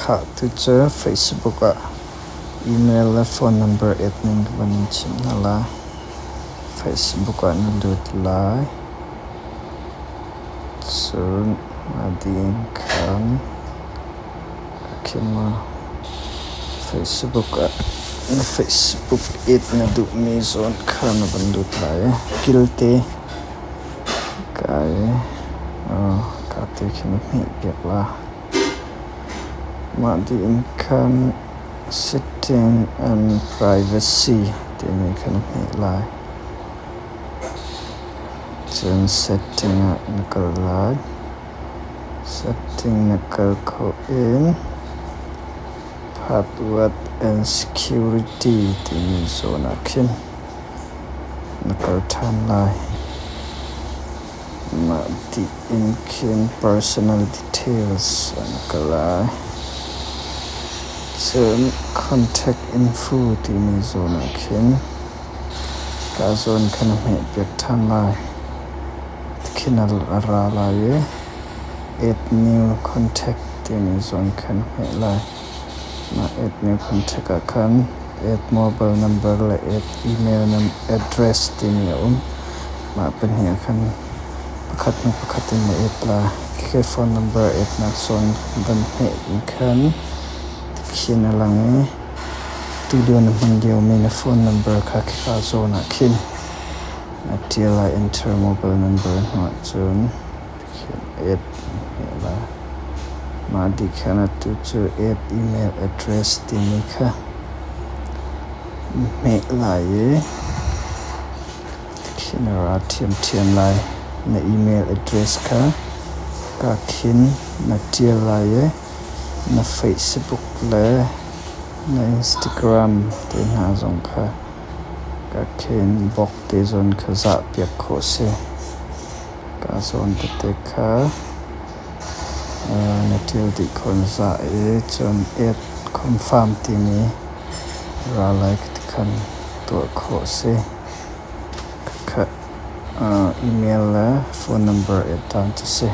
Khah tu cu Facebook ah email le phone number add ning ka van in chimh hna lai. Facebook ah na lut lai. Cun ding khan khin Facebook ah na Facebook add na duhmi zawn kha na van lut lai. Kilte kai ka te khi na hmeh piak la. Mah dih in khan Setting and Privacy timi kha na hmeh lai. Cun setting ah na kal lai. Setting na kal khawh in Password and Security timi zawn ah khin na kal ṭhan lai. Mah dih in khin Personal Details ah na kal lai. Cun Contact Info timi zawn ah khin ka zawn kha na hmehpiak ṭhan lai. Tikhin a ra lai i Add New Contact timi zawn kha na hmeh lai. Mah Add New Contact ah khan Add Mobile Number le Add Email Address timi a um. Mah pahnih ah khan pakhat hnu pakhat in na add lai. Khi phone number add nak zawn van hmeh in khan tikhin a lang i tulio na hman liomi na phone number kha khika zawn ah khin na ṭial lai. Enter mobile number hnu ahcun tikhin add na hmeh lai. Mah dih khan atu cu add email address timi kha na hmeh lai i tikhin a ra ṭhiamṭhiam lai. Na email address kha ka khin na ṭial lai i na Facebook le na Instagram te hna zong kha ka khin bawk te zawn kha zahpiak khawh a si. Ka zawn tete kha na ṭial dih khawh na zah i cun add confirm timi ra lai ti khan tuah khawh a si. Khakha email le phone number add dan cu si.